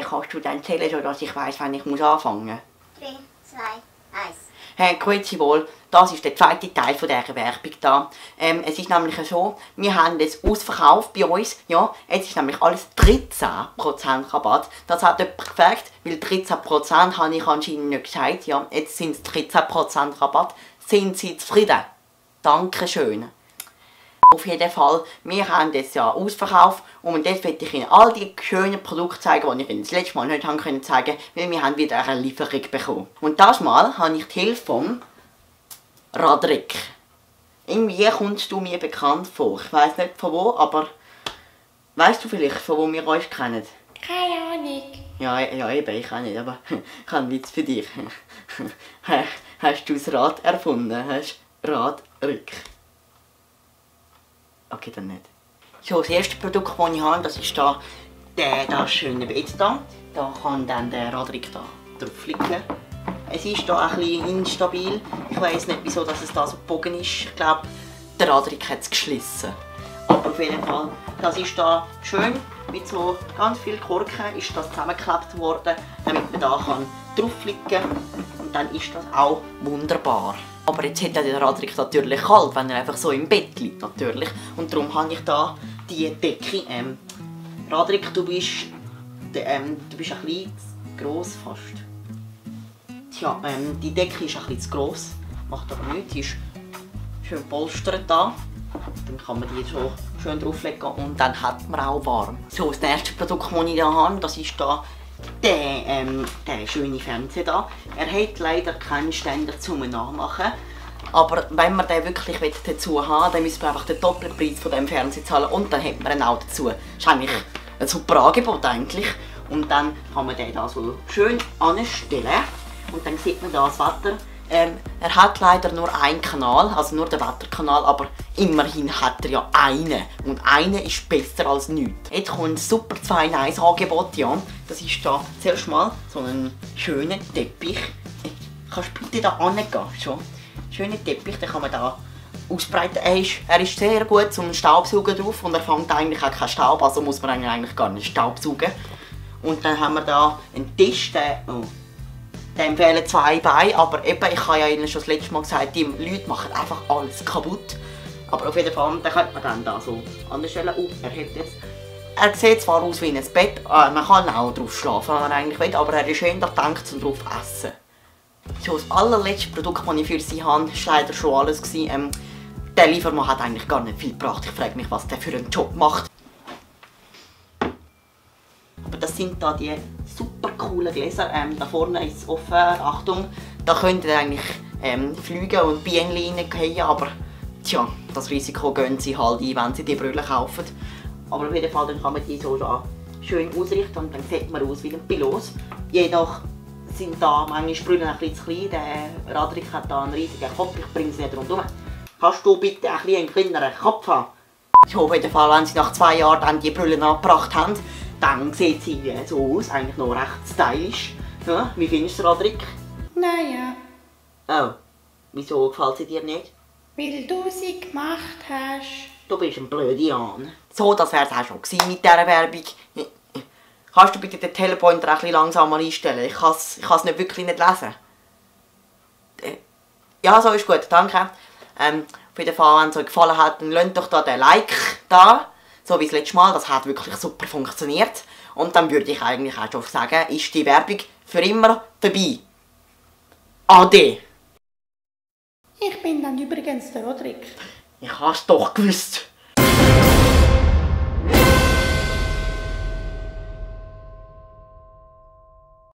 Kannst du dann zählen, sodass ich weiss, wann ich anfangen muss? 3, 2, 1. Grüezi wohl, das ist der zweite Teil von dieser Werbung da. Es ist nämlich so, wir haben jetzt Ausverkauf bei uns, ja, jetzt ist nämlich alles 13% Rabatt. Das hat jemand gefragt, weil 13% habe ich anscheinend nicht gesagt, ja, jetzt sind es 13% Rabatt. Sind Sie zufrieden? Dankeschön. Auf jeden Fall, wir haben jetzt ja Ausverkauf und jetzt möchte ich Ihnen all die schönen Produkte zeigen, die ich Ihnen das letzte Mal nicht zeigen konnte, weil wir haben wieder eine Lieferung bekommen. Und das Mal habe ich die Hilfe vom Radrick. Irgendwie kommst du mir bekannt vor. Ich weiss nicht von wo, aber weißt du vielleicht, von wo wir uns kennen? Keine Ahnung. Ja, eben, ich auch nicht, aber ich habe einen Witz für dich. Hast du das Rad erfunden? Hast du Radrick? Okay, dann nicht. So, das erste Produkt, das ich habe, das ist da das schöne Bett da. Da kann dann der Radrick da drauf liegen. Es ist da ein bisschen instabil. Ich weiss nicht, wieso dass es da so gebogen ist. Ich glaube, der Radrick hat es geschlissen. Aber auf jeden Fall, das ist da schön. Mit so ganz viel Korken ist das zusammengeklebt worden, damit man da drauf liegen kann. Und dann ist das auch wunderbar. Aber jetzt hat der Radrick natürlich kalt, wenn er einfach so im Bett liegt, natürlich. Und darum habe ich da die Decke. Radrick, du bist ein bisschen zu gross fast. Tja, die Decke ist ein bisschen zu gross, macht aber nichts. Die ist schön polstert da. Dann kann man die so schön drauflegen und dann hat man auch warm. So, das nächste Produkt, das ich hier habe, das ist da der schöne Fernseher da. Er hat leider keinen Ständer zum Nachmachen. Aber wenn man den wirklich dazu haben will, dann müssen wir einfach den Doppelpreis von diesem Fernseher zahlen und dann hat man ihn auch dazu. Das ist eigentlich ein super Angebot eigentlich. Und dann kann man den da so schön anstellen. Und dann sieht man da das Wetter. Er hat leider nur einen Kanal, also nur den Wetterkanal, aber immerhin hat er ja einen. Und einer ist besser als nichts. Jetzt kommt ein super 2-in-1-Angebot, ja. Das ist da zuerst mal so ein schöner Teppich. Kannst du bitte da angehen, schon? Schöner Teppich, den kann man da ausbreiten. Er ist sehr gut zum Staubsaugen drauf und er fängt eigentlich auch keinen Staub, also muss man eigentlich gar nicht Staubsaugen. Und dann haben wir da einen Tisch, dem fehlen 2 Beine, aber eben, ich habe ja Ihnen schon das letzte Mal gesagt, die Leute machen einfach alles kaputt. Aber auf jeden Fall, den könnte man dann da so anstellen. Er sieht zwar aus wie ein Bett, man kann auch drauf schlafen, wenn man eigentlich will, aber er ist schön da gedacht, um drauf zu essen. So, das allerletzte Produkt, das ich für Sie habe, war leider schon alles. Der Liefermann hat eigentlich gar nicht viel gebracht. Ich frage mich, was der für einen Job macht. Aber das sind da die super coolen Gläser. Da vorne ist es offen. Achtung, da könnt ihr eigentlich fliegen und Bienen reingehen, aber tja, das Risiko gehen sie halt ein, wenn sie die Brille kaufen. Aber auf jeden Fall dann kann man die so da schön ausrichten und dann sieht man aus wie ein Pilot. Jedoch sind da manchmal Brüllen ein bisschen zu klein. Der Radrick hat da einen riesigen Kopf, ich bringe es nicht rundherum. Kannst du bitte ein bisschen einen kleineren Kopf haben? So, auf jeden Fall, wenn sie nach 2 Jahren dann die Brüllen angebracht haben, dann sieht sie so aus, eigentlich noch recht stylisch. Ja, wie findest du Radrick? Naja. Oh, wieso gefällt sie dir nicht? Weil du sie gemacht hast. Du bist ein blöder Jan. So, das wäre es auch schon mit dieser Werbung. Kannst du bitte den Telepointer ein bisschen langsamer einstellen? Ich kann es nicht wirklich nicht lesen. Ja, so ist gut, danke. Auf jeden Fall, wenn es euch gefallen hat, dann lasst doch da den Like da. So wie das letzte Mal, das hat wirklich super funktioniert. Und dann würde ich eigentlich auch schon sagen, ist die Werbung für immer vorbei. Ade! Ich bin dann übrigens der Rodrik. Ich hab's doch gewusst.